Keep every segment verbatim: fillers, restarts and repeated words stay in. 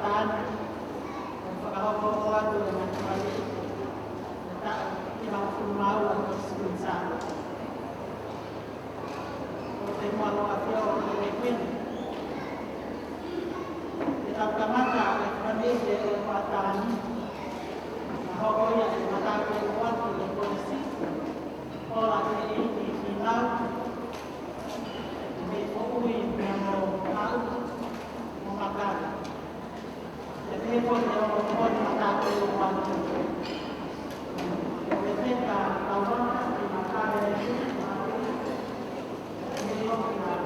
Tāne, ʻo fakahoko atu e ngaahi fale, ʻi he taʻu ʻe hongofulu mā ua ʻo e Sikuinsalo. ʻOku ou ʻoatu ʻa e ʻofa ʻi he ʻEiki. Ke tau kamata e fale ʻi he ʻofa tāne, ʻa ia ʻoku hoko ia ʻi he matāpule ʻoatu ʻe he Kolisi Ola ʻa e ʻEiki ki Lau, ʻi he moʻui pea mo Lau mo Makale. ʻE pehē foki ʻe he ongo tokoni matāpule ʻoatu. ʻE Peta Kaulaka ki Makale, ʻe ʻofa ʻi Makale,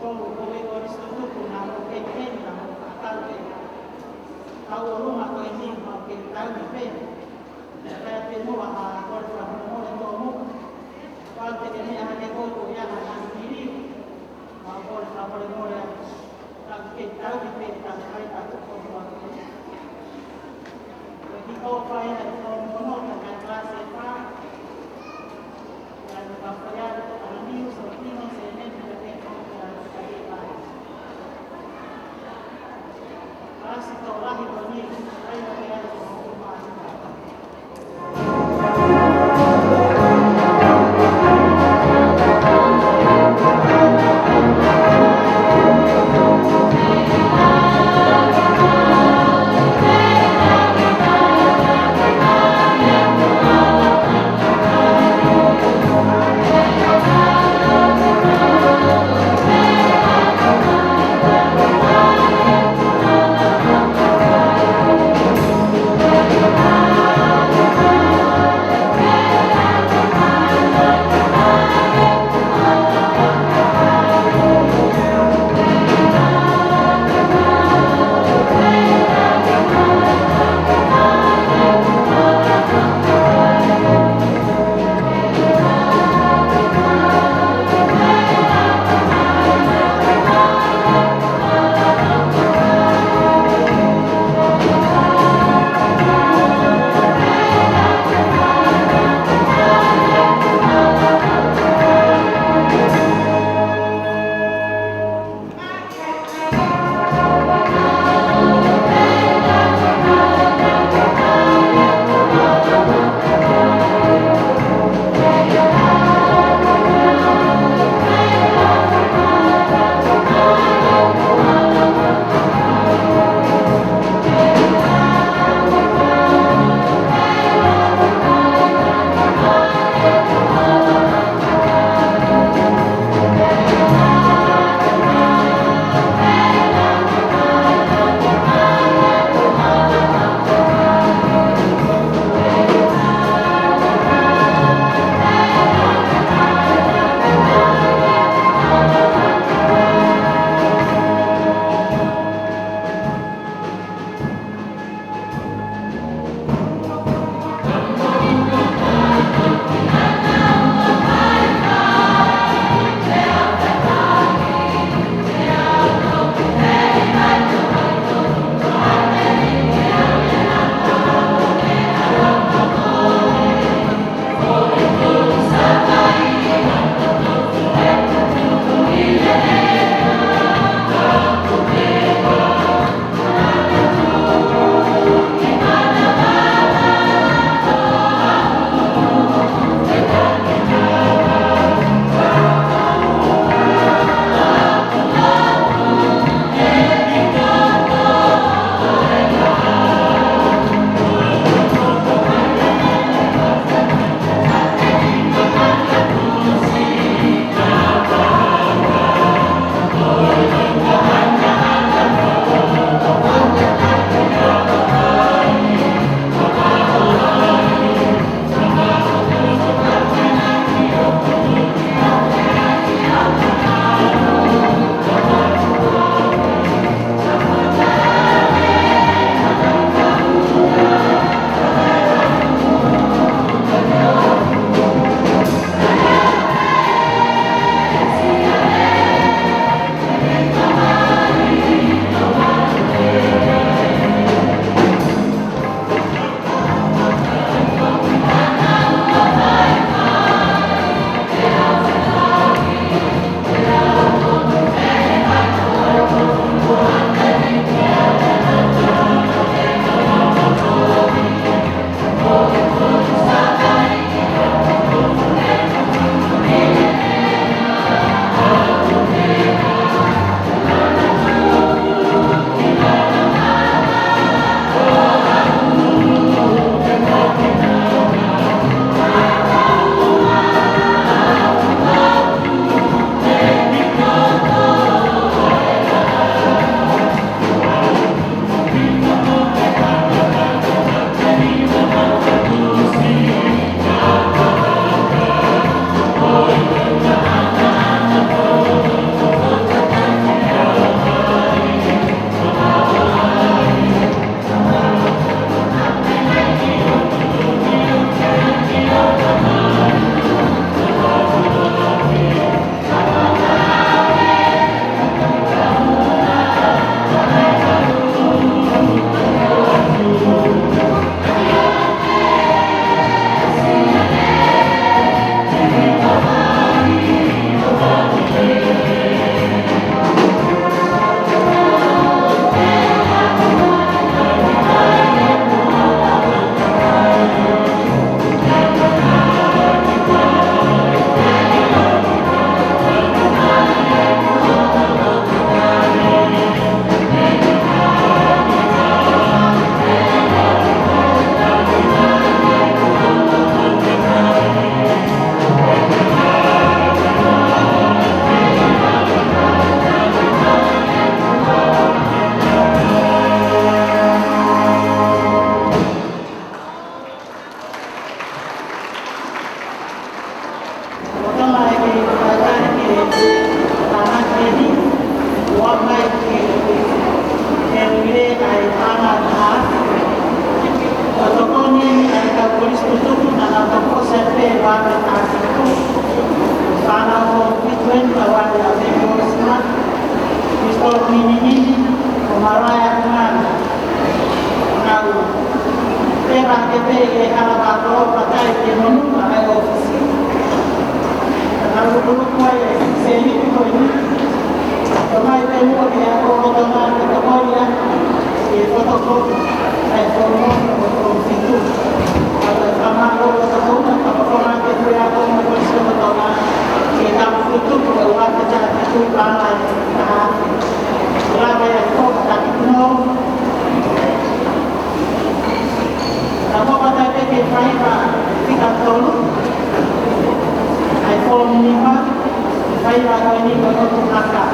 Tolu ko e kolisi tutuku naʻa ku kei kei naʻa ku fakatau ke tau ʻolunga ko eni mau kei tau ni pē. Pea te mua ha kole fakamolemole tōmuʻa. Kapau te ke meʻa hake koe ko ia ha ngaahi pili, mau kole fakamolemole. Tau kei tau ni pē tau kai tau ko mua. Ko e kiʻi kō fai ai ko mono ka kai kalasi ʻe fā. Ua ke ako lolotonga ke tokoni atu ki he fotokopi ʻa e folofola ʻo e Folofola. Kae fakamālō ʻa e Folofola, kae fakamālō ki he ako mo e Folofola lolotonga ke tau tutuku ʻa e ua te tau tutuku ʻa e taha. Lava ʻa e folofola ki tuʻa. Ka ko e taimi pē ke fai ʻa e fika tolu, ʻa e folofola nima, fai ʻa e nima ʻo e Tohi Tapu.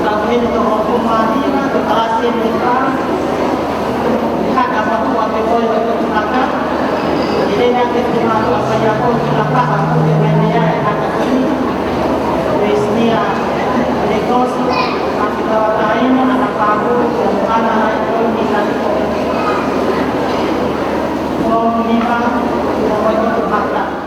Ka ko e heni toko hongofulu mā nima, ko e kalasi ʻe fā, haka mātuʻa ke fai ʻa e Tohi Tapu. ʻI heʻene ʻai ke te mātuʻa fai ʻa e Tohi Tapu, ko e meʻa ia ʻe haka ki. Veisi nia, ʻe kosi, ʻa e tauʻatāina, ʻa e pāpū, ʻa e ana ai, ʻo ni tani. Folofola nima, ʻo e Tohi Tapu.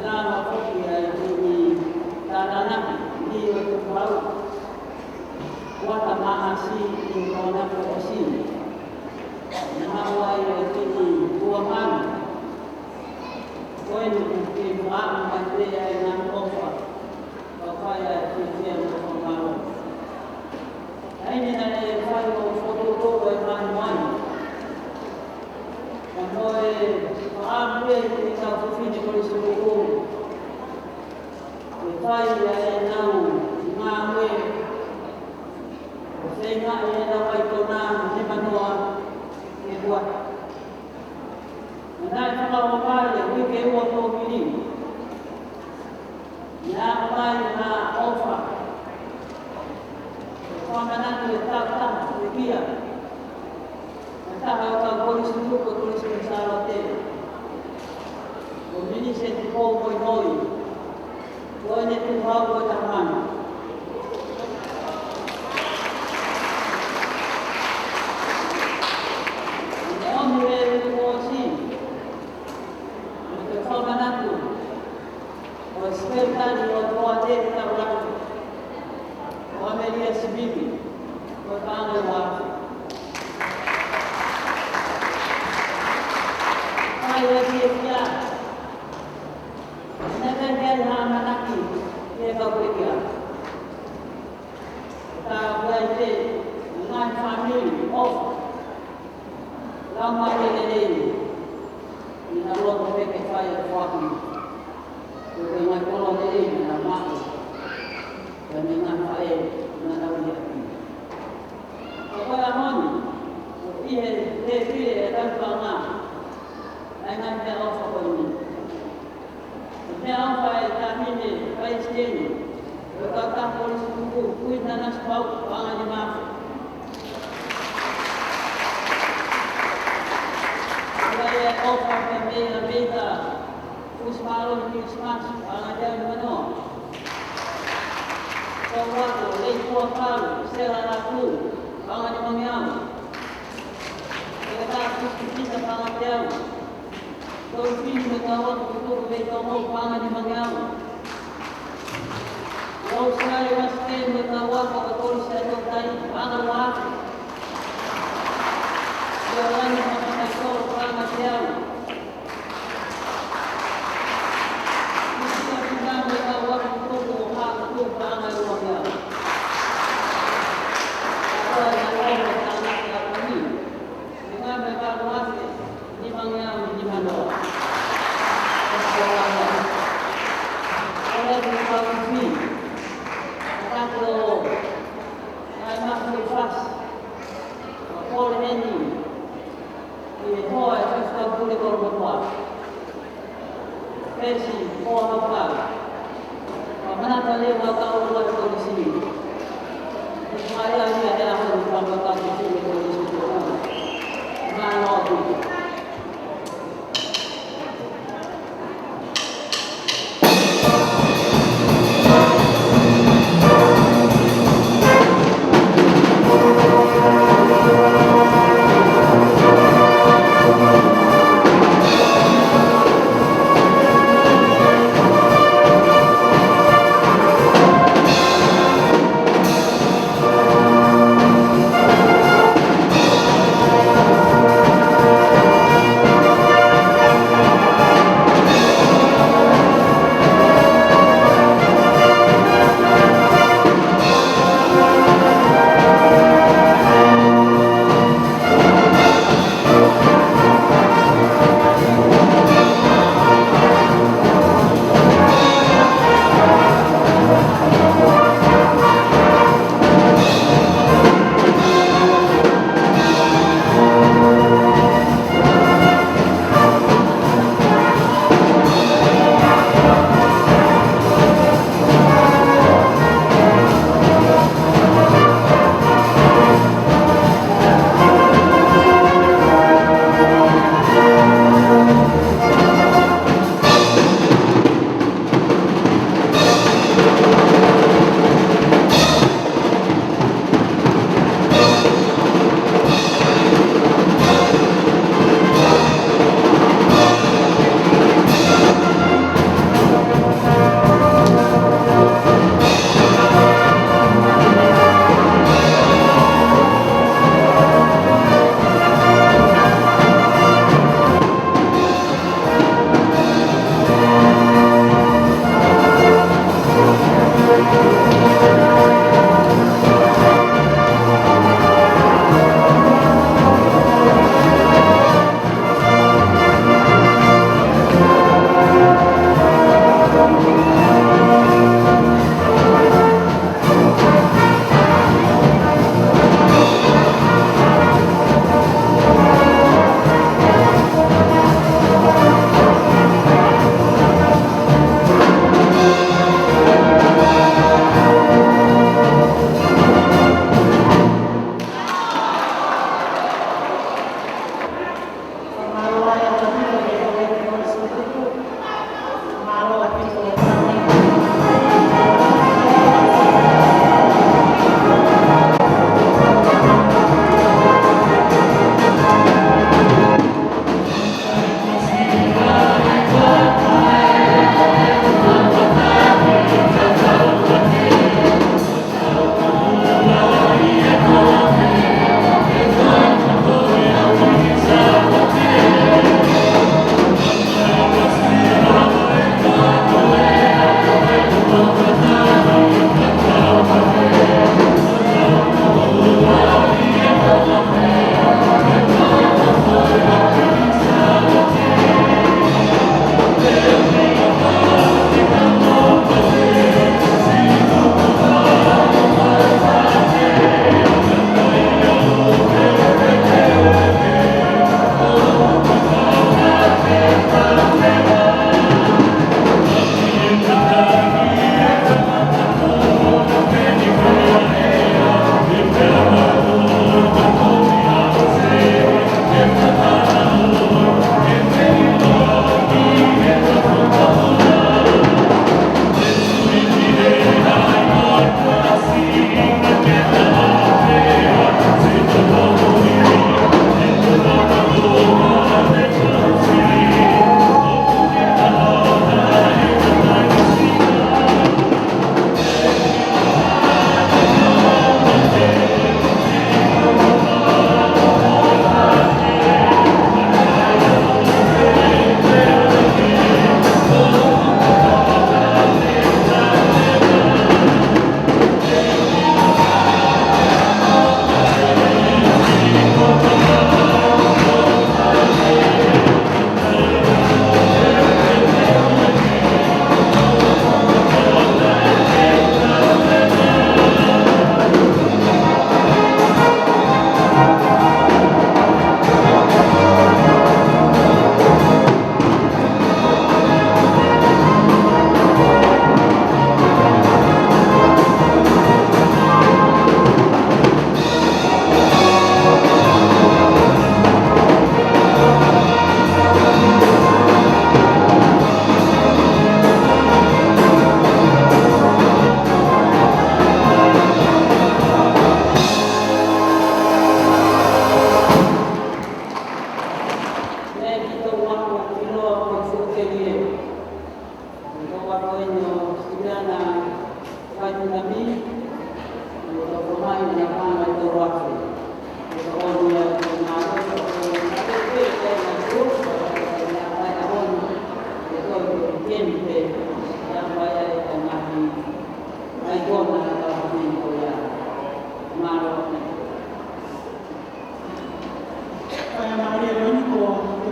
Lava foki ʻa e Tuʻi Tānaki ni ʻo Tuvalu, Uata Maʻasi, ʻi Tonga ko ʻosi. Naʻa ʻoku ʻi ai e Tuʻi Tuʻamanu, ko eni ʻoku kei faʻa mai pē ʻa e ngaahi ʻofa, ʻo fai ʻa e fiefia mo e fakamālō. ʻA ia naʻe fai ʻo fokotuʻu ʻa e mānumahi. Ka ko e faʻa pē ki he kau fefine Kolisi Tuʻutuʻuni, ʻe fai ʻa ʻenau ngāue ʻo feinga ʻe ʻenau ʻai tona he manoa ke kuata. Naʻe fakaʻofa e uike ua tōmili. Naʻe ʻomai ha ʻofa ʻo fakamanatu e taʻu taha ʻo e kia. Ko e taha ʻo e kau Kolisi Tuʻutuʻuni, Kolisi Sālote, ko Miniseti Poumoimoi, ko ʻEne Tuʻu Hau ko e Tamanu. Naʻe ʻomi e uike kuo ʻosi, mo e fakamanatu ʻo e Sekelitali ʻo e Poate Taulaki, ko ʻAmelia Sivili, ko e paʻanga ʻe uaafe. Fai e fiefia, naʻe ʻikai ke ʻi ai ha ʻamanaki ki he kau pekia. Ka ʻoku ʻi ai pē ngaahi fāmili ʻofa, laumālie lelei, ʻi he loto pē ke fai e foaki. Ko e ngaahi kolo lelei naʻa nau maʻu, pea mo e ngaahi faʻē naʻa nau liʻaki. Ka ko e ʻaho ni, ʻoku ʻi he tēpile ʻa e tauhi paʻanga ʻa e ngaahi meʻaʻofa ko eni. Ko e meʻaʻofa ʻa e Taʻahine Palesiteni ʻo e Kautaha Kolisi Tuʻutuʻuni, Kuini Nanasipauʻu, paʻanga ʻe nima afe. Ko e ʻofa pē mei a Meita Fusimālohi Kilisimasi, paʻanga ʻe teau nima noa. Ko e ʻofa ʻa Leituʻapalu Sela Lātū, paʻanga ʻe nimangeau. Ko e Taʻahine Pita, paʻanga ʻe teau. Ko e fili mo e kau ako kuo tuku mei Tonga, paʻanga ʻe nimangeau. Ko Sālesi Uasiteni mo e kau ako ʻa e Kolisi ʻa Toketā, paʻanga ʻe uaafe. Ko Lani Makamaikolo, paʻanga ʻe teau. Ko Sila Pina mo e kau ako kuo tuku ʻo Haʻa Motu, paʻanga ʻe uangeau. Ko e ngaahi ʻofa ʻa e Taʻahine Palesiteni, ʻe ngaahi meʻa ʻe uaafe nimangeau nima noa. Ko e ʻofa ʻa e Taʻahine Palesiteni, ʻa e Taʻahine Palesiteni, ʻa e Mafu Fasi, ʻa Paul Henry, ʻi he hoa ʻo e Faifekau Pule Kolomotuʻa. Pesi, hoa hau kau. Ka manatu leva ka ʻoua ʻe Kolisi. Ko e fai ʻa ia he ʻaho ni ka maka ki he Kolisi Tuʻutuʻuni. Mālō atu.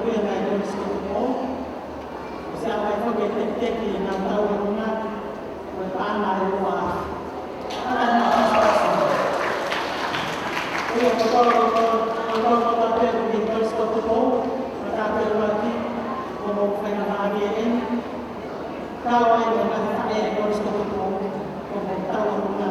Ko e ngaahi Kolisi Kotoa Pau. ʻOsi ʻomai foki e tekiteki ʻenau tauʻolunga, ko e paʻanga ʻe ua. Paʻanga ʻe ua. Ko ia ko e, ko e, ko e, ko e, ko e, ko e, ko e Kolisi Kotoa Pau, ko e taha pē ua ki, ko mo fai na ma ki e eni. Tau ai mo ka e Kolisi Kotoa Pau, ko mo tau mo na.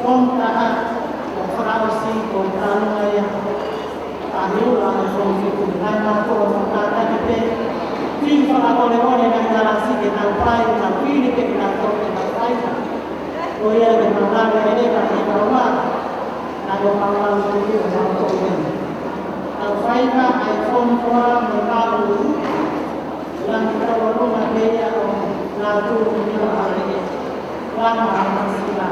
Foomu taha, ko e fakaʻosi, ko e talanoa ia. ʻA e ula ʻa e foomu fitu, naʻe maʻu ko e fakatātā pē. Fili fakakolekole naʻe kalasi ke tau fai, tau fili pē ke tau toki ke tau fai. Ko ia Leleva ke tau ā, naʻa tau maʻu ʻa e tui ʻo tau tō eni. Tau fai ā ʻa e fonu koa mo e kāpulu, langi tau ʻo longa pē ia ʻo nā tū ni ʻo hale e. Langa ʻa e masila.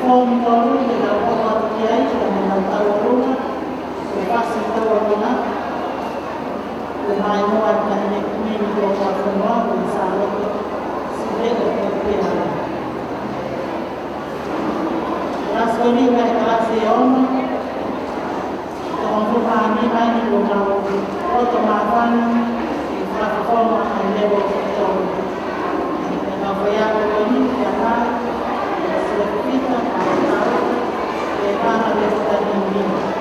Foomi tolu, ke tau hoko atu ki ai, ke tau tau ʻolunga, ke fasi tau ʻolunga, ke mai mo atu ʻa e taʻahine kuini ko e fonua, ko Sālote Siupeʻo Tuʻipulotu. Kalasi ko eni ʻa e kalasi ʻe ono, toko hongofulu mā nima ʻeni kuo nau loto māfana ʻi he fakafofonga ʻa e level tolu. Pea ko e faiako ko eni, ko e ʻa e, ko Sila Pita, ko e ʻa e, ko e ʻa e level tolu.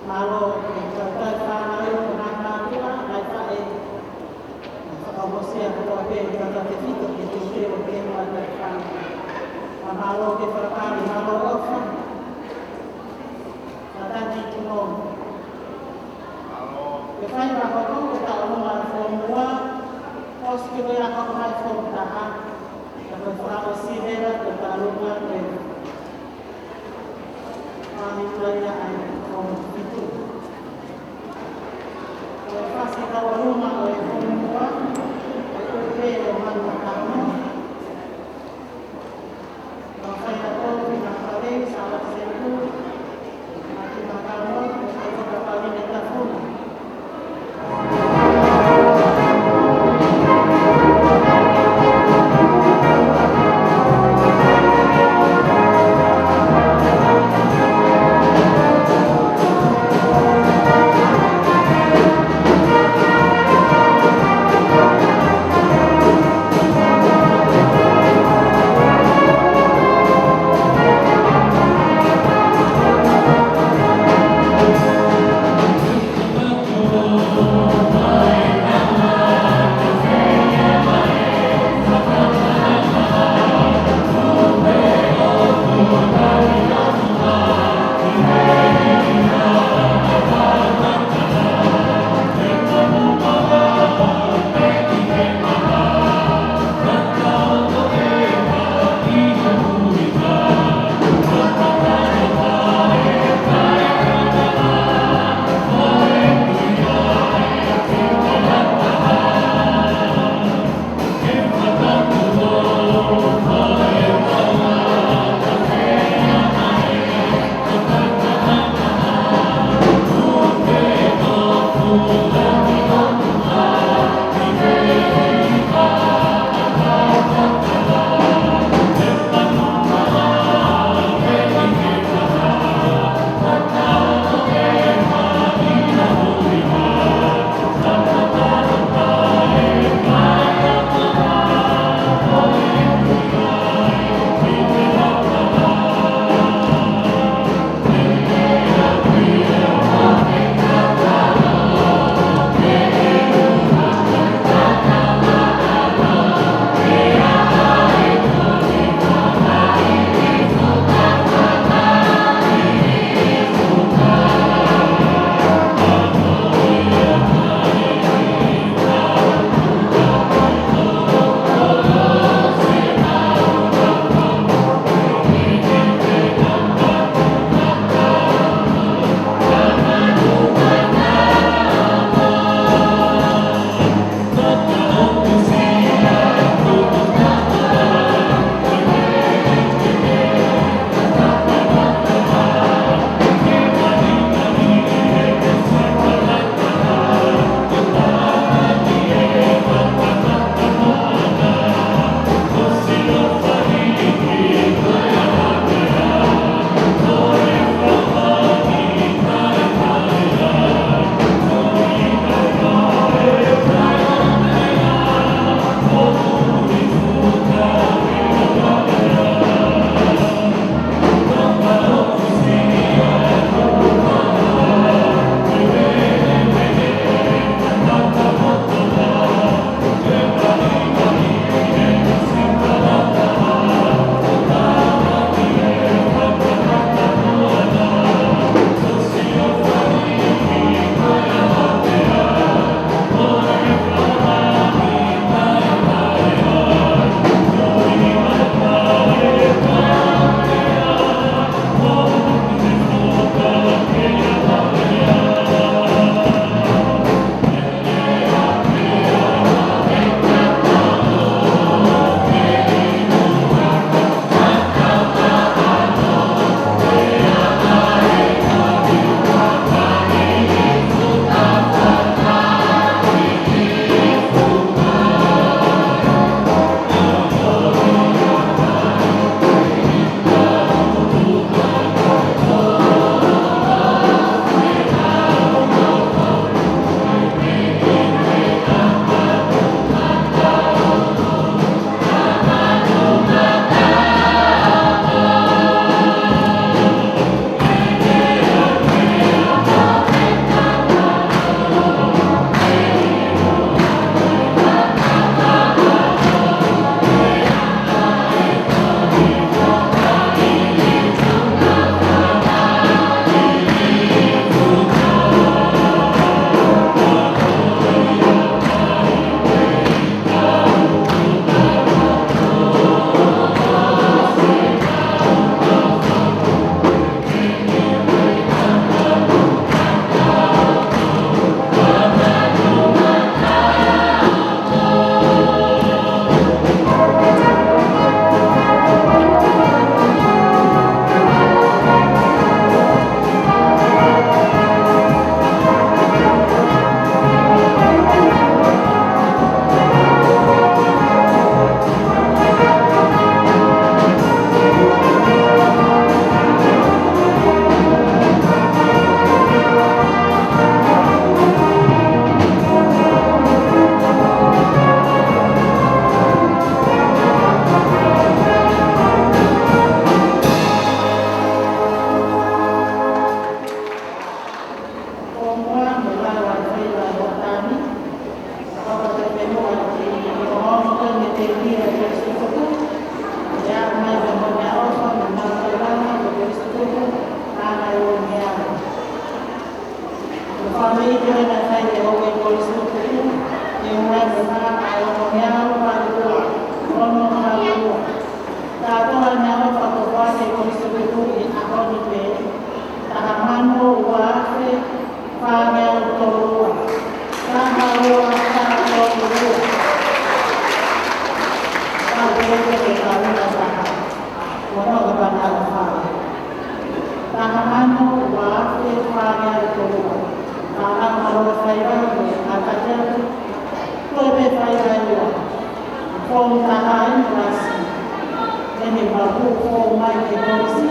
Mālō e kautaha fānau ʻo e ngaahi mātuʻa, ngaahi faʻē. Fakaʻosi atu kotoa pē e kautaha tefito ki he teu o ke ua tai fānau. Ka mālō ke fakapālangi, mālō e ʻofa. Fakataki ki mo. Ke fai ʻa e hokohoko ʻo e taʻolunga ʻo e fomua, ʻosi ko ia ʻa e hokohoko mai e fomu taha, ka ko e fakaʻosi leva ko e taʻolunga ko e fāmili ia ʻa e fomu fitu. Ko e fasi taʻolunga ʻo e fomua, ko e upe ʻo Manu Makamo. Ko e fai atu ki he Palei, Sāvate Seku, ʻa e Makamo, ko e fai atu ki he Palei ne tafuna. Ia, Kolisi Tutuku, ʻe aʻu mai ki he Moʻunga ʻOfa, mo e Maʻu Taulanga, ko Kolisi Tutuku, ʻa e ongoongo. Ko e fāmili ko ē naʻe fai e ʻofa ki Kolisi Tutuku, ʻi he ua noa taha, ʻa e ongoongo, ua ua, ono ua ua. Kātoa naʻe ʻofa ko ē ki Kolisi Tutuku ʻi he ʻaho ni pē, taha mano ua afe, fāngeau tolu ua. Taha ua, taha tolu ua. Ka pele ke ka ua taha. Ono ka pana fā. Taha mano ua afe, fāngeau tolu ua. Ka ʻalu ʻo fai ʻa e ʻatakeakiʻi. Ko e pē fai ʻa e ua. Ko e taha ʻi Kolisi. ʻEne papu ko mai ki Kolisi.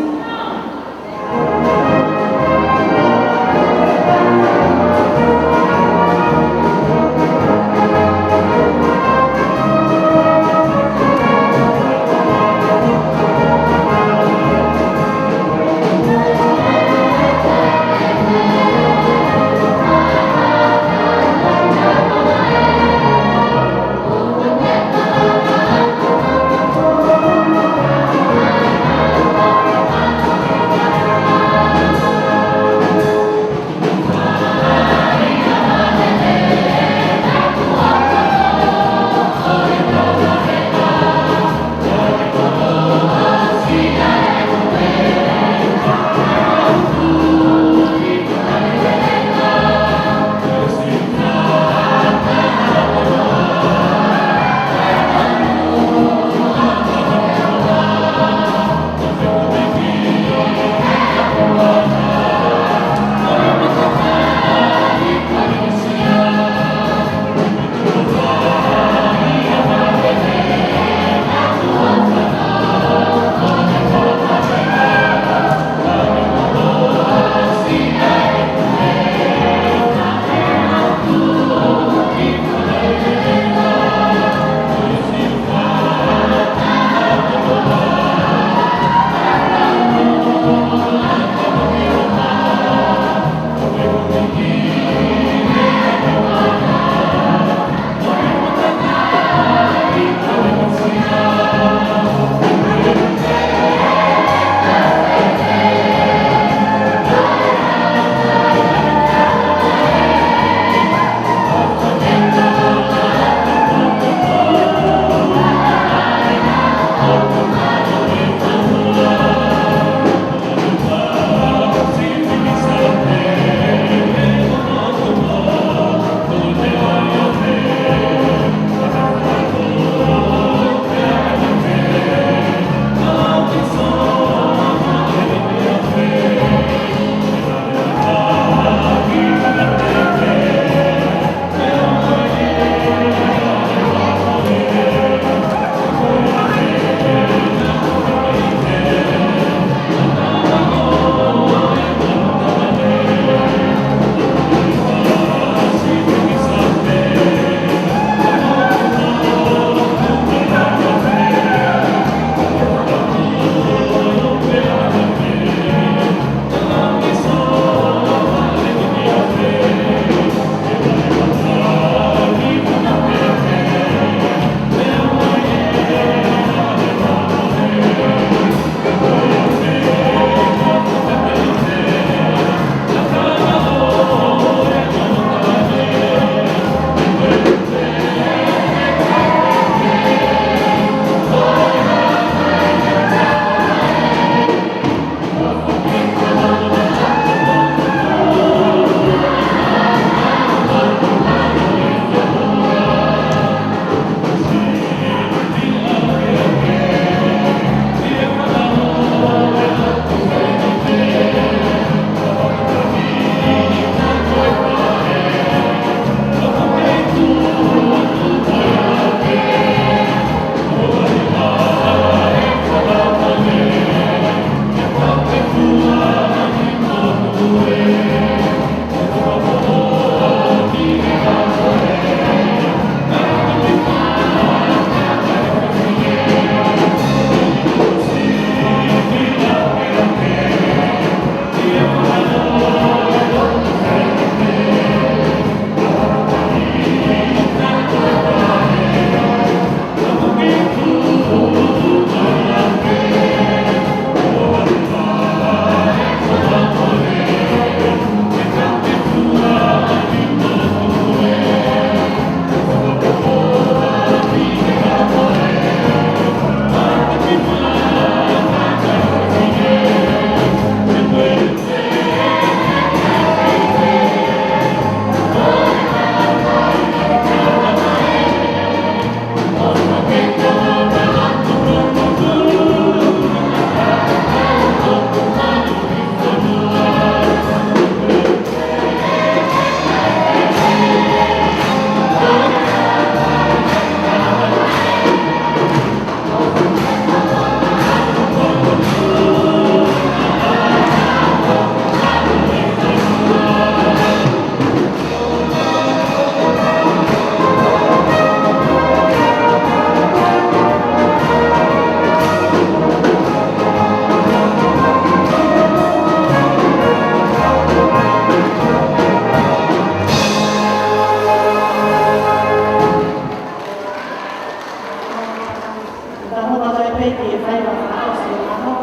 Ke fai ha fakaʻosi ʻo e ʻaho,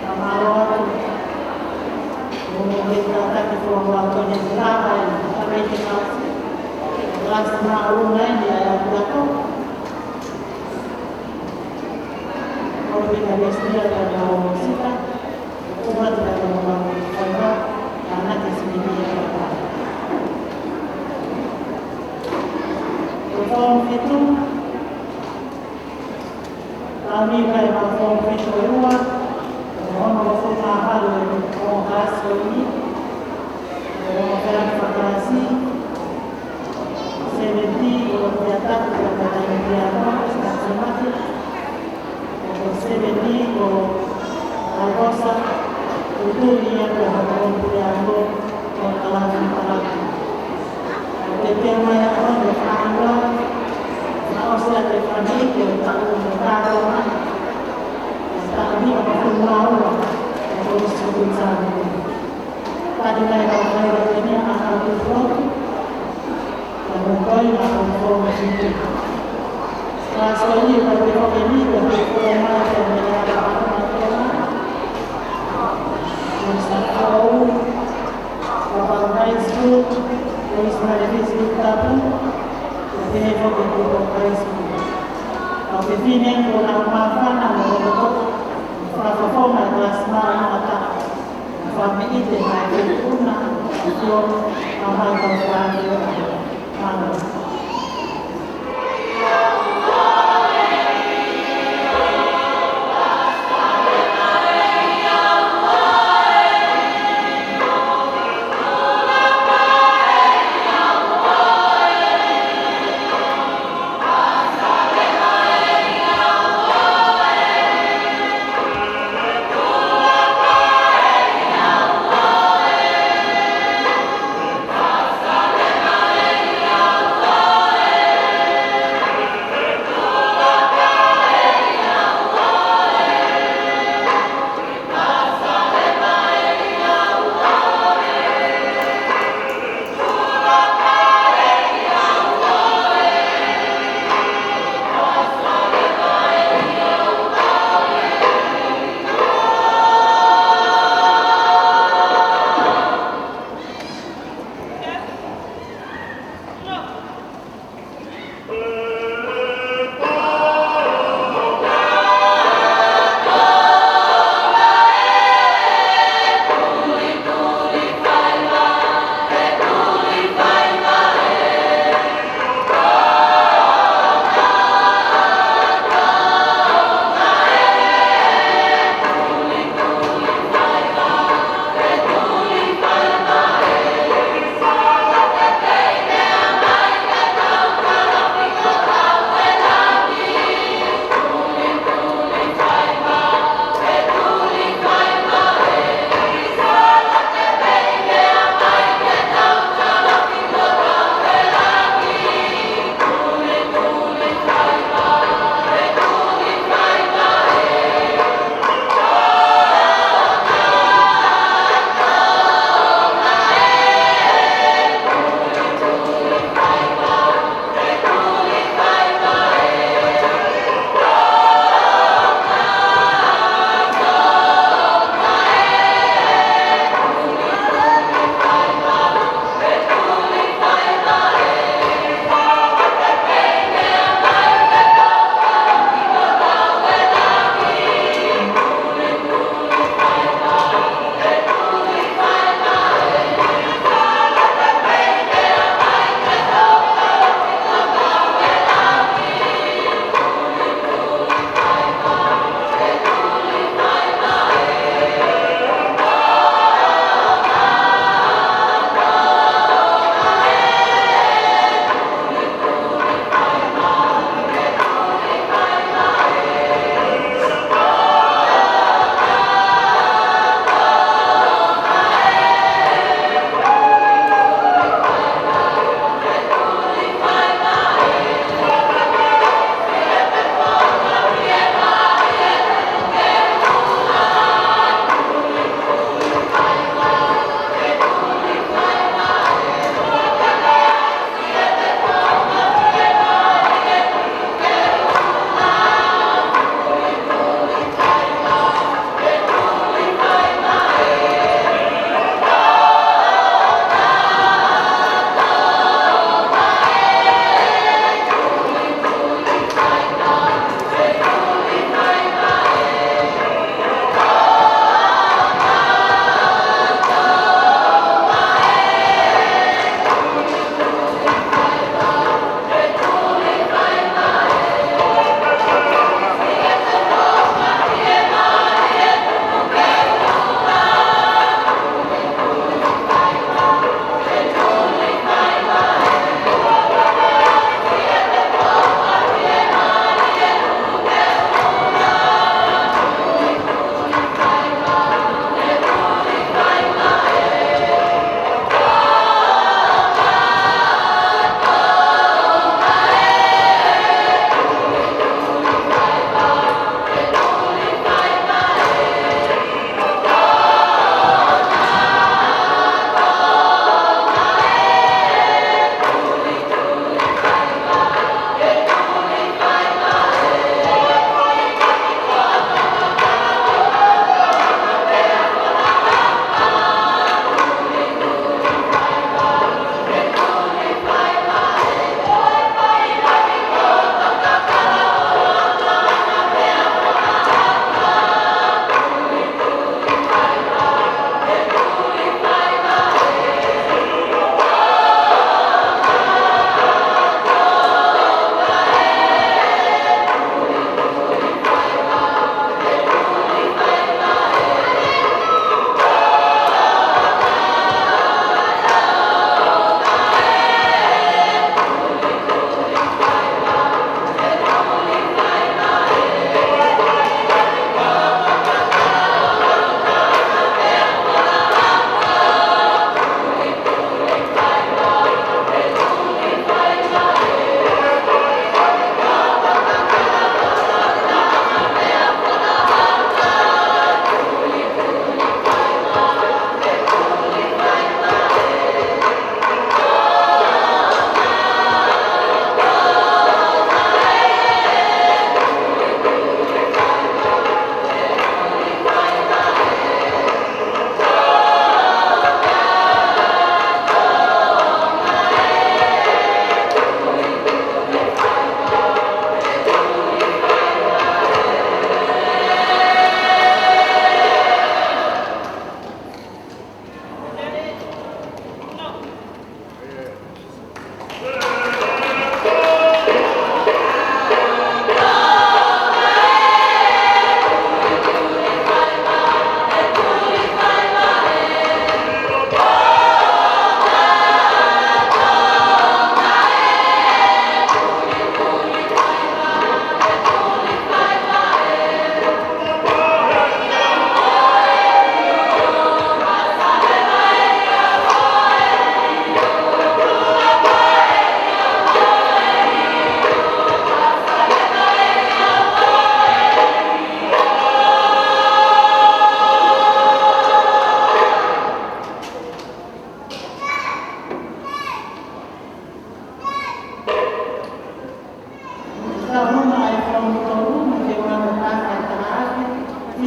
ka mālō atu. Ko e kātaki foʻou ʻa e Tony Lava, ʻa e Rete House. Last ma ʻo nai ni ʻa e ʻapiako. Ko e pika Nestia ka ʻo Sita. Ko e pika Nestia ka ʻo Sita. Ko e pika Nestia ka ʻo Sita. Ko e pika Nestia ka ʻo Sita. Taimi kai ma fong fito e ua, ʻo hono ko fong a halu e ko kasi ʻo i, ʻo hono fea ki fakalasi, seventy, ʻo te atatu ka ka taimi ki a no, sa sa mate, ʻo ko seventy, ʻo ai kosa, ʻo tuli ia ka ka taimi ki a no, ʻo kalafi kalaki. Ke te mai a kono ka iwa, na o se a te fani ke o taku mo kātoa mai. Taku ni o ka funu a ua, o ko si ku tāne. Tadi mai ka kai ra ke ni a ka tu fo. Ka mo koi na ko fo mo si ku. Ka so ni ka te ko ke ni ka te ko mai ka me a ka ka ka ka. Ko sa ko. Ko High School, ko Ismail High School Tapu, ko Tehe ko ko High School. Ko te fine ko na mafana mo ko ko, ko na fofo na class ma na ta, ko fa mi ite mai ke kuna, ko ko, ko mai ko fa ke. Mālō.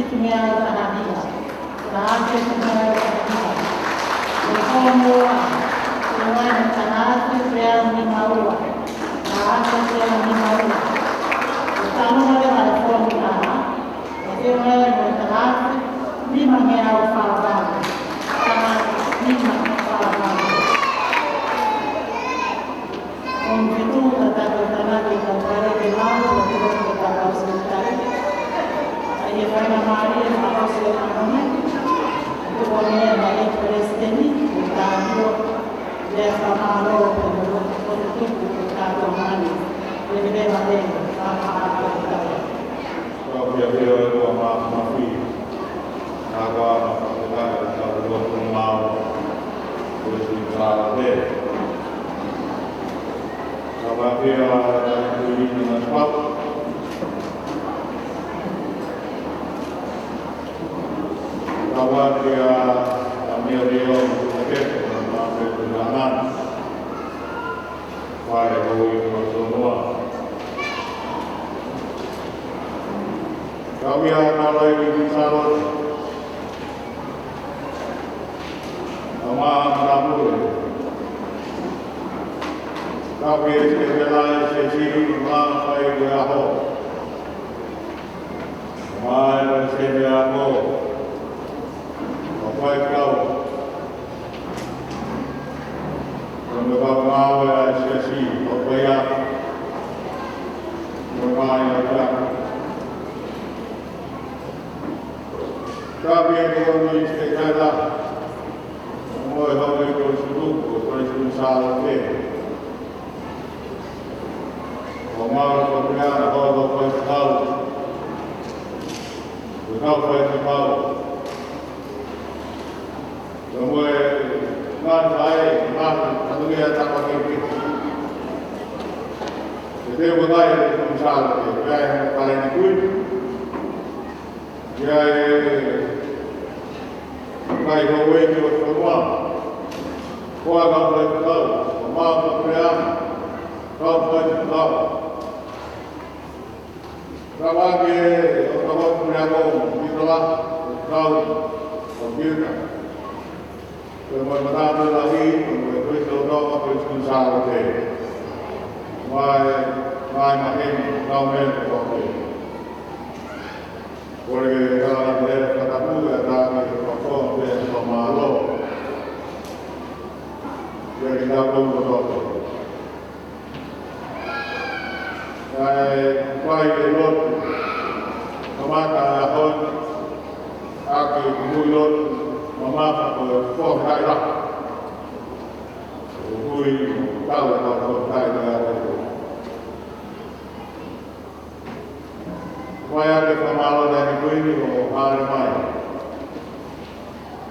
Tumiau Tahahia. Taha Afe Tumiau Tahahia. Ko e fomu ua, ko e taha Afe Peau Nimaua. Taha Afe Peau Nimaua. Ko e taha leva e fomu taha, ko e taha Afe Nimangeau Fāvalu. Taha Afe Nimangeau Fāvalu. ʻOku fitu ka tau tānaki ka pare ke mau, ka tau ka tau sūtai. ʻA ia faingamālie ʻa e fakaʻosi ʻo e ʻaho ni. Tuku ange ʻa e Palesiteni, ko Tāmio, ʻa e fakamālō, ko e tuku, ko Tāmio Mani. Ko e leva e, ʻa, ʻa, ʻa, ʻa, ʻa. Kau fiafia ʻo e kua mā, mā fi. Ka kua mā, ka kua mā, ka kua mā. Ko e si ka te. Kau fiafia ʻo e kua mā, mā fi. Kau fiafia ʻo e kua mā, mā fi. Fale ko i ko Sonoa. Kau ia kau lai ki Salo. Kau mā mā mure. Kau ia si ke lai si si mā fai ke aho. Kau mā e lai si ke aho. Kau fai kau. Ko e meʻa ʻoku ngāue ai e siasi, ʻoku ʻi ai. Ko e ngāue ʻa e ʻOtua. Ka pehē ko e ni se kaila. Mo e hau e ko e sulu, ko e ko e sulu sālote. Ko e ngāue ko e meʻa, ko e ko e kau. Ko e kau ko e kau. Ko e mo e ngāue ʻa e, ngāue ʻa e tapa ke ke. Ke te ua kai e kumu sālote, ke ai e kai ni kui. Ke ai e kai houʻeiki ʻo e fonua. Ko e kau ko e kau, ko e mau ko e pea, kau ko e kau. Kau ake ʻo kau ko e pea ko, ki kala, kau, ko kita. Ko e mo e matāpule lahi, ko e Kalisitiane, ko e Kalisitiane sālote. Mai, mai maheni, kau mea ko e. Ko e kala ke fakatapu, e tā ke fakatapu, ke fakamālō. Ke ke tau kau ko e. Kae fai e lotu. Kamata e ʻaho ni, ʻaki e kumu lotu, mamafa ko e foʻi kaila. ʻOku ui, tau e kau foʻi kaila. Fai ake fakamālō ʻa e kuini ʻo haere mai.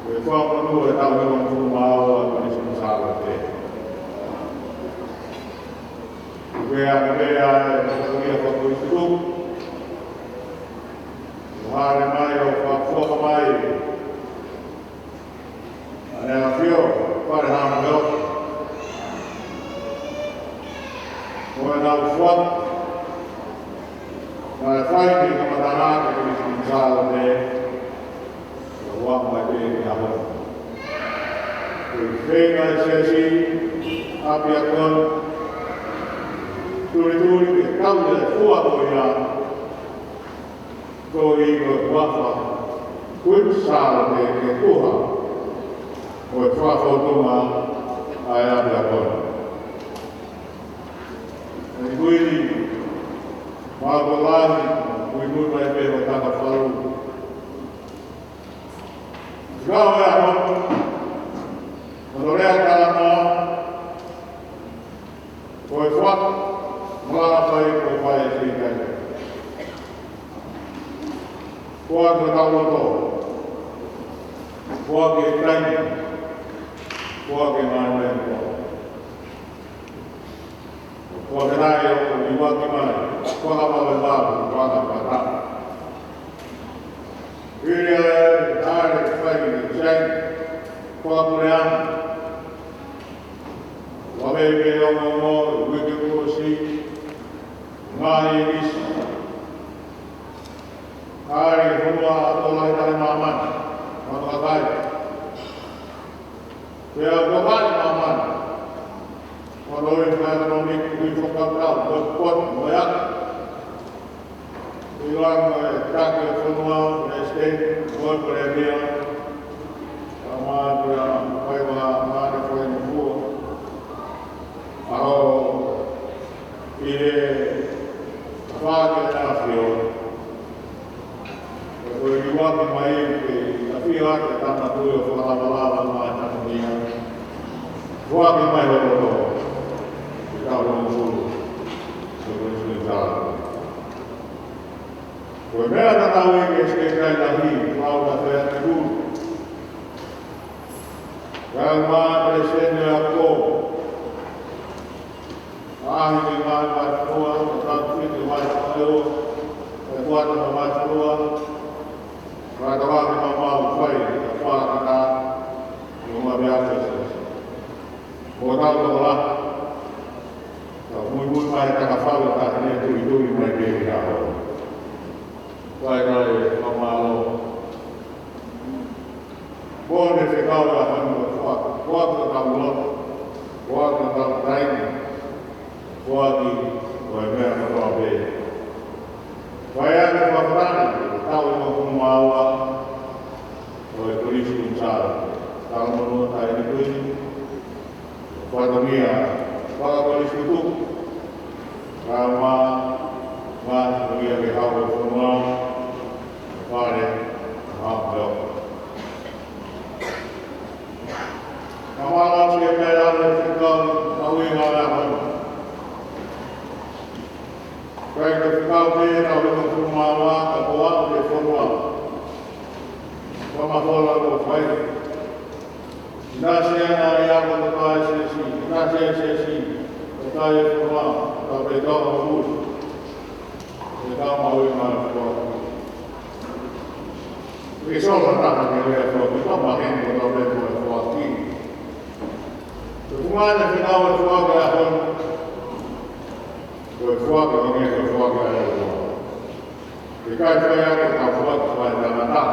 Ko e fakamonū e taʻu hongofulu mā ua ʻa e Kalisitiane sālote. Ko e ʻa e meʻa ʻa e Kalisitiane fakaʻusuku. ʻO haere mai ʻo fakafoki mai ʻa e ʻAfio, Fale Haʻamohemohe. Mo e nau fua, naʻe fai ke kamata ʻa e Kalisitiane sālote, ʻo ua mai pē ki he ʻaho. Ko e feinga ʻa e siasi, ʻapiako, tulituli ke kau e fua ko ia, ko e huafa, Kuini Sālote ke tuha, ʻo e fakafōtunga ʻa e ʻapiako. ʻE kuini, mālō lahi, kuini mai pē ʻo takafalu. Kau e ʻaho, ʻo tō lea kalama, ko e fua, mala fai ko e fai e fika. Fua ke tau loto. Fua ke taimi. Fua ke ngāue ko. Fua ke rai ʻo liuaki mai. Fua ka mau e vā, fua ka pata. Ili ai, ʻare, fai, sai. Fua pule ana. Ua mei ke ongo mo, wiki kuosi, ngaahi isi. Kare honua ato ʻIlonga e taki e fonua, Palesiteni, ko e Palēmia, kae ʻumaʻā pea mo e kau faingofua. ʻAho, ʻi he tafaʻaki ʻa e ʻAfio. Ko e liuaki mai ke ʻafio ʻa e Tama Tuʻi ʻo fakalavalava mai e tanumia. Foaki mai ho loto, ke tau longofulu, ke tau longofulu. Ko e meʻa tatau ia ki he Sekelitali Lahi, Falaola Featuʻi Hulu. Kae ʻumaʻā Palesiteni Ako. ʻAhi ki he ngaahi vāhenga, ʻo tau ki he vāhenga ʻo e ua, e kuata mo e vāhenga. Kae tau ake mau mau fai, ka fā kata, ʻo ma mea ke se. Ko tau tau la, tau muimui mai taka fau, ka hene tui tui mai ke ki hao. Fai ka e fakamālō. Ko e fekau ʻa e ʻaho ni ko e foaki, foaki ʻo tau loto, foaki ʻo tau taimi, foaki ʻo e meʻa kotoa pē. Fai ake fakafetaʻi, tau ʻi he hongofulu mā ua ʻo e Kolisi Kuini Sālote. Talamonū atu ki he Kuini, fatongia, fakakolisi tuku, kae ʻumaʻā, ngaahi fatongia ke hau e fonua, fale, hau e ʻofa. Ka mālō atu ki he meʻa ʻa e fekau, mahuʻinga ʻa e ʻaho ni. Kae fekau ke tau hongofulu mā ua, ka ko au ki he fonua. Ka ma fola ko fai. Nasi ana ia ko e kai sesi, nasi sesi, ko e kai e fonua, ka pe tau ui. Ke tau mahuʻinga ʻa e fonua. Ke sola taha ke lea foaki, ka ma heni ko tau lea ko e foaki. Ko e funga ʻa e fekau e foaki ʻa e ʻaho ni. Ko e foaki, ko e foaki ʻa e ʻaho ni. Ke kai fai atu ka foaki fai tangata.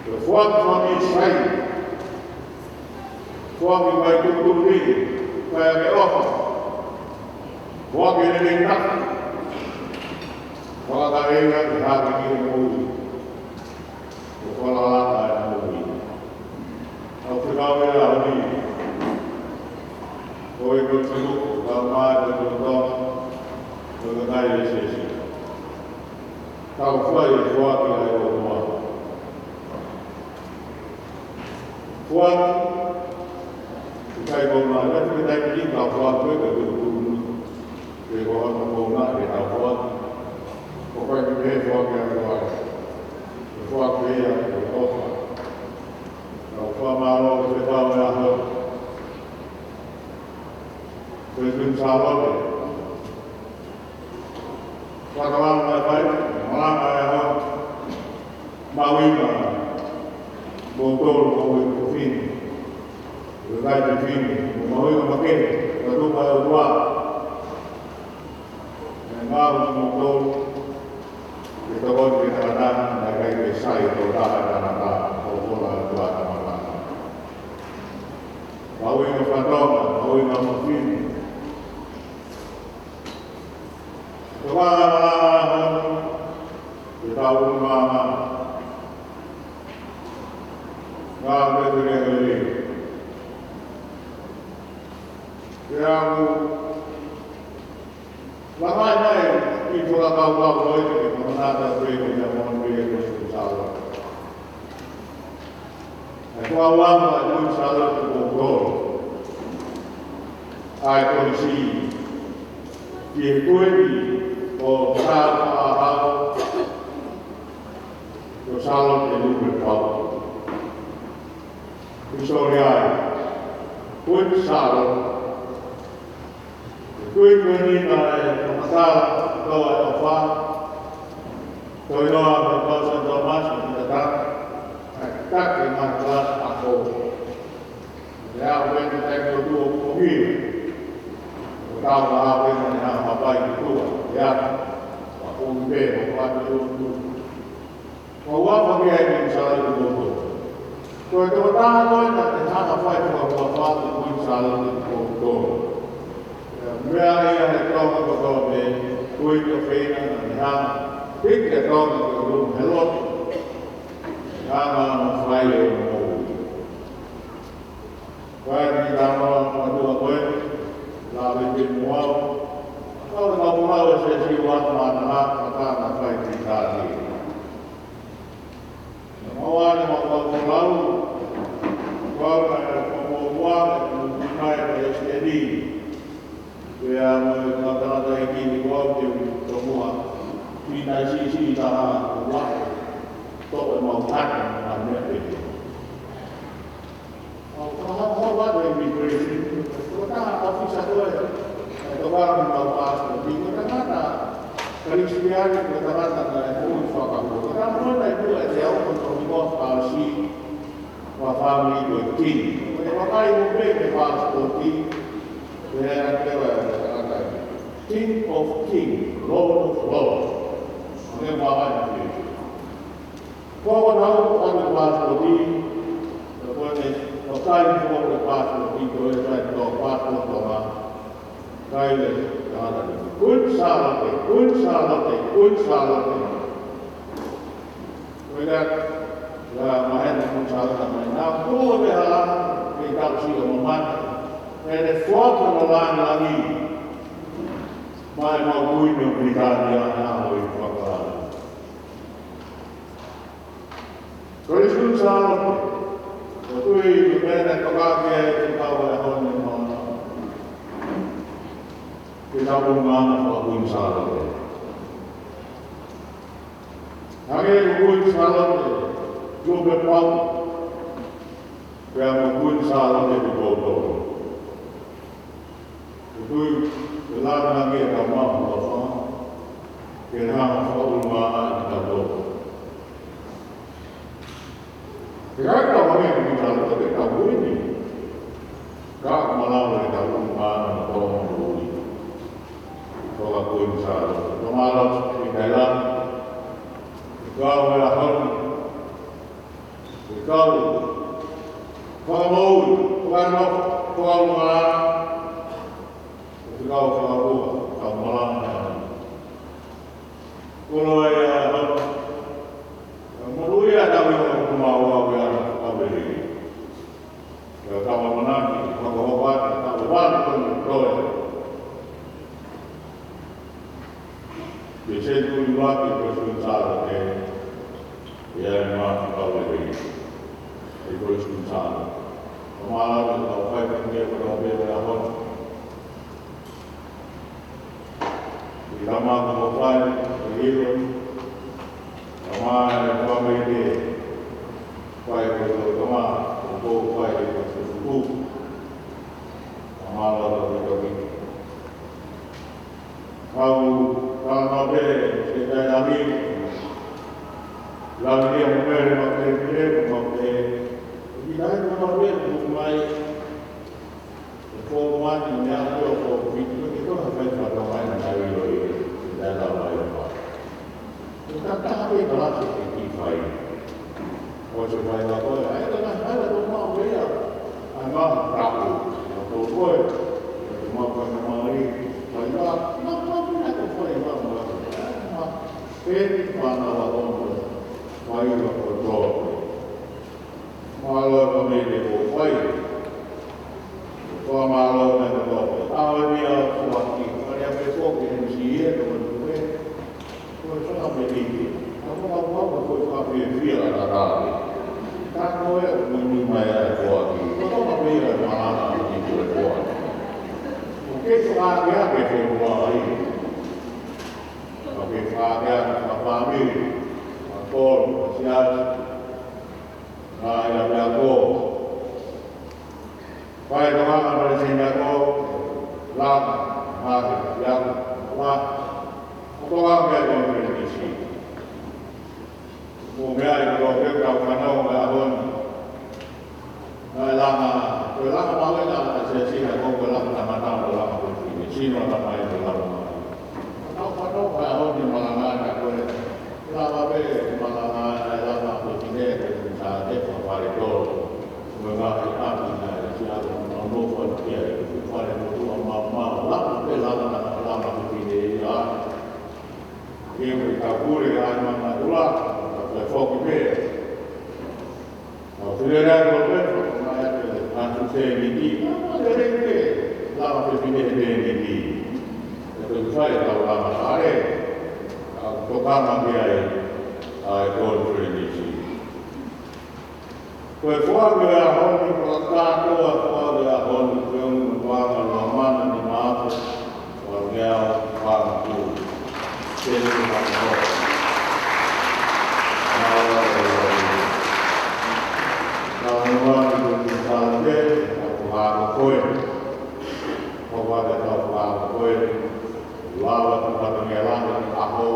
Ko e foaki fai sai. Foaki mai tuʻutuʻuni, fai ake ʻofa. Foaki lelei taha. Fakakaeʻanga ke hake ki he moʻui. Ko e fakalaka e moʻui. ʻOku fekau e ʻaho ni. Ko e ko e tuku, ka mai ko e tuku, ko e kai e sesi. Tau fai e foaki ʻa e ʻOtua. Foaki, ʻikai ko e mai, ʻikai ko e taimi ni ka foaki ko e tuku tuku. Ke ko hono ko na ke tau foaki. Ko e kai ke foaki ʻa e ʻOtua. Ke foaki ia, ke ʻofa. Tau fakamālō ki he fekau e ʻaho. Ko e Kuini Sālote. Fakalangi e fai, malanga e ʻaho. Mahuʻinga, mo tolu, mo ui ko fini. Ko kai ko fini, mo mahuʻinga makehe, ka tuka e ʻOtua. E ngāue mo tolu, ke tokoni ke tangata, na kai ke sai, tō taha tangata, ko kola e ʻOtua tangata. Mahuʻinga fatongia, mahuʻinga mafini. Tokanga, tokanga, tokanga, ngā pētele lelei. Ke au, langai mai, ki fakakaukau ko e ke kamanata pē ko ia mo pē ko e Kuini Sālote. ʻE kua ua ma e Kuini Sālote ko tolo. ʻAi ko si. Ki he Kuini ʻo Sālote ʻa hau. Ko Sālote Lumepau. Hisitōlia ai. Kuini Sālote. Kuini ko eni naʻe fakamatala, ko e ʻofa. Ko e noa, ko e pausa, ko e masi, ko e tata. ʻAi, taki, ma, kalasi, ako. Ia, ʻo eni, taki, ʻo tuʻo, ʻo hia. Ko tau, ma, ʻo eni, naʻe hanga ʻo hapai, ʻo tuʻo. Ia, ʻo ʻomi pē, ʻo patu, ʻo tuʻo. Ko e ʻofa ki ai Kuini Sālote Tupou Toʻotoʻo. Ko e tokotaha ko ē naʻe hanga ʻo fai fakaʻofa ki Kuini Sālote Tupou Toʻotoʻo. Meʻa ia he Tonga kotoa pē, Ko e toki feina na ne hanga, piki a tau na ke ulu he lotu. Hanga mo fai e moʻui. Ko e ni tano a kua tua ko e, la vete muau. Kau na kau lau e se si ua ma na ha, ma ka na fai ki ka ni. Mawale ma kau lau, kau na e kau ua, e kau mai e stedi. Pea mo e tangataʻeiki ni kua ke tomuʻa. Pina sisi taha ua. Toʻo e mau kata ma meʻa pehē. ʻO ka hoko atu e immigration, ko e taha ʻōfisa ko ē, ʻe toka mo e mau passport, ko e tangata Kalisitiane, ko e tangata naʻe moʻui fakahua. Ko e tangata naʻe tuʻu ʻi he au ko Tongi Moa Fasi, ua fāmili ko e King. Ko e vakai mo pē ke passport, ko e ana te ua e tangata. King of King, Lord of Lord. Ko e vakai mo pē. Ko ko nau ʻoku ʻi ai e passport, ko ʻene vakai ko e passport, ko e kai ko e passport ko ma. Kai le, tangata ni. Queen Sālote, Queen Sālote, Queen Sālote. Ko ia, la mahena Queen Sālote mai. Na ko e hala, ke tau sio mo mata. ʻE le foki mo langilangi. Mai mau Kuini ʻo Pilitānia na ʻo i fakala. Ko e Queen Sālote, ʻoku ou tui ko e meʻa naʻe toka ki ai e kau e ʻaho ni mo na. Ke tau ʻulungaanga faka-Kuini Sālote. Hangē ko Kuini Sālote, Tuʻapulelulu, pea mo Kuini Sālote ko Tōtō. ʻOku ou tui, ke langa ke tau maʻu ʻofa, ke hanga fakaʻulungaanga ʻi he tau tō. Ke kai tau hangē ko Kuini Sālote, ke tau Kuini. Ka malava ke tau ʻulungaanga ʻi he tau moʻui. Ko ka Kuini Sālote. Ka malava ke kai la. Ka ʻo e ʻaho ni. Ke kau fakamoʻui, fakano, fakaʻulungaanga, ke kau fakaʻulungaanga, kau malanga. Kolo e a, ka moʻui a tau i o kumau a wea na fakaveli. Ka tau manaki, fakahoko atu, tau wanu koni toe. Ke se tui maki ko Kuini Sālote, ia e ma kau e rei, e ko Kuini Sālote. Ka malava ke tau fai ko e meʻa ko tau pea ko e ʻaho ni. ʻI he tama ko fai, e ilo, tama e fai ke, fai ko tau tama, ko fai ko tau tuku. Ka malava ke tau miki. Kau, ka mau pē, se tai lami. Lami ia mo pē, ma pē, pē, ma pē. Ki tai ko mau pē, ko mai. E ko mani, me a ko ko, ki ko ki ko, ha kai fa to mai, na kai lo i, se tai la mai fa. Ko ka ka ke ka la se ke ki fai. Ko se fai la ko, ai ka na, ai la ko mau pē ia. Ai ma, ka ko, ko ko, ko mau ka na mai, fai la, ma, ma, ma, ko fai la, ma, ma, Peni whānau a tono, whai wa ko tō. Mālō ka mei te ko whai. Ko mālō me ko tō. Awe ni a kuaki, whai a me ko ke M C E, ko me tu e. Ko e whaka me ni te. Ka ko ka whaka ko e whaka me fia la ka rāwe. Ka ko e ko me ni mai a kuaki. Ko tō ka mei a mālō me ni ko e kuaki. Ko ke whaka ke a ke whai ai. Ka ke whakea ka fāmili, ka kolo, ka siasi, ka ia pea ko. Fai ka maka pale sina ko, laka, hake, siaku, la. Ko ka ke ko me ni si. Ko meʻa ʻi ko ke kau fanau ka hon. Naʻe langa, ko e langa mau e langa ka se sina ko ko langa tangata ko langa ko fine. Sino na mai ko langa mai. Kau fanau ka hon ni malanga na ko e. Langa pe malanga na langa ko fine ko sa te ko pare ko. Ko e ngahi ʻapi na e si a ko no no ko kia e ko pare ko tua mau mau. Langa pe langa na langa ko fine ia. Ke u ka pule ai mana ula, ka foki pē. Au file rai ko pē, ko mai ake le matu te miti, ma le reke, la ma fefine te miti. E te fai ka la ma fare, a toka ma ke ai, ai ko le miti. Ko e foaki ʻo e ʻaho ni, ko e kātoa e foaki ʻo e ʻaho ni, ko e ʻuhinga ko e anga ʻo e mana ni mato, ʻo e meʻa ʻo e fanga tū. Tēnei ko e ʻaho. Ka ʻuhinga ki he kau tangata, ʻoku hā ko koe. Ko koe te tau hā ko koe. Lava ko kata mea lava ki ʻaho.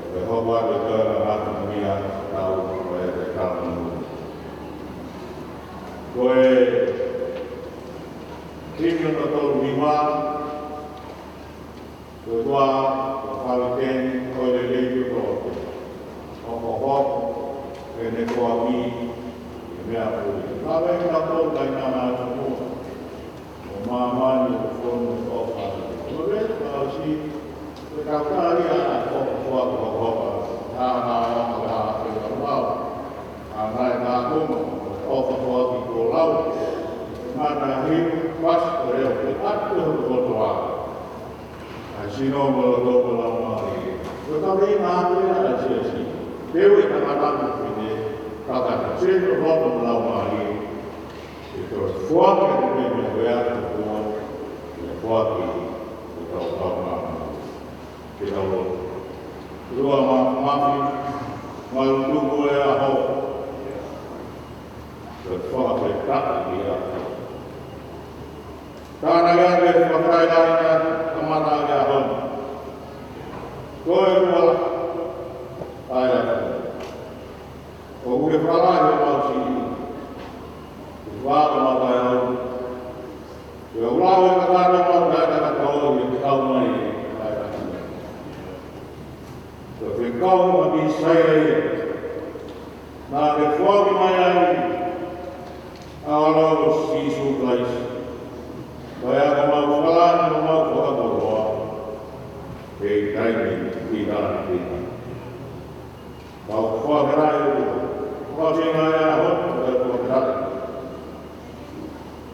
Ko e hoko atu e toenga ngaahi meʻa tau ko e te tau. Ko e himi ʻo tolu hiva, ko e ua, ko e fale teni, ko e lelei ko e tō. Hokohoko, ʻene koa mi, e meʻa puli. Ka vei ka tō, kai nana atu mua. ʻO māmani ʻo fonu ʻo fai. ʻO le, ka si, ko e tau tali ʻa e ʻofa ko hopa. Hā, hā, hā, hā, hā, hā, hā. ʻA nai ka homa, ʻofa ko aki ko lau. Mana hiu, pas, ko leo, ke atu ho kotoa. ʻA e sino mo lo toko lau mali. Ko e tau rei nā koe ʻa e siasi. Teu e tangata mo fine, kakata sino ho toko lau mali. Ke tau foaki atu pē meʻa ko ia ʻa e ʻOtua, ke foaki, ke tau tau māmani. Ke tau lotu. ʻOtua Māfimafi, malu tuku e ʻaho. Ke fakafetaʻi ki he ʻaho. Tānaki atu e fakafetaʻi ʻa e kamata ʻa e ʻaho ni. Ko e ua, ʻa e ʻaho. ʻOku ke fakalahi ʻo mau siʻi. Ke faka mau kai au. Ke ʻolau e kakano mau kai kakato ke kau mai. Ko e fekau ma Mīsaia ia. Naʻa ke foaki mai ai. ʻA e ʻAlo ko Sīsū Kalaisi. Ko ia ko mau fakalahi mo mau fakakoloa. Kei taimi ki taimi ki taimi. Mau fakafetaʻi ʻOtua. Mau singa ia hot, mau fakafetaʻi.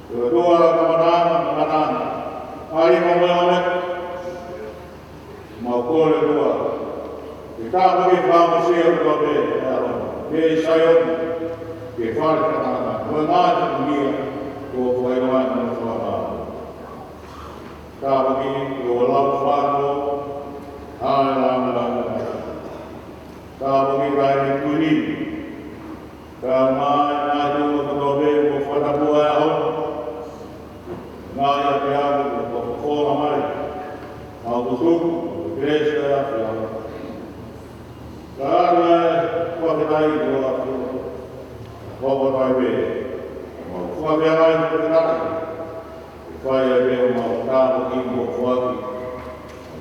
ʻOtua ka mananga, ka mananga. ʻAi mau mea me. Mau kole ʻOtua. Ke tāpuaki fanga sia ʻOtua pē, ʻa e ʻaho. Ke Saione. Ke fale fakanga. Mo e ngaahi mia. Ko fai mai mo fakanga. Tāpuaki, ko lau fano. ʻAi langa langa. Tāpuaki kai ni kuni. Ka mai, mai tō kotoa pē, ko fana pua e ʻaho. Ngaahi ʻapiako, ko kokola mai. Mau tutuku, ko kelesi ʻa e ʻAfiona. Ka ʻana e, ko ke tai ko ʻAfiona. Ko ko tai pē. Mau fakafetaʻi, ko ke tai. Fai ai pē ʻo mau tāpuaki mo foaki.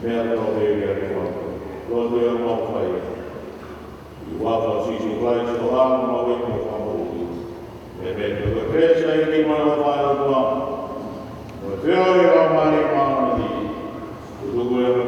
Meʻa tō pē ia ke mau. Lotu ia mau fai. ʻI he huafa ʻo Sīsū Kalaisi ko homau ʻEiki mo Fakamoʻui. ʻĒmeni. Ko e kelesi ʻa e ʻEiki mo e ʻofa ʻa e ʻOtua. Mo e feohi ʻa e Laumālie Māʻoniʻoni. Tuku ia mo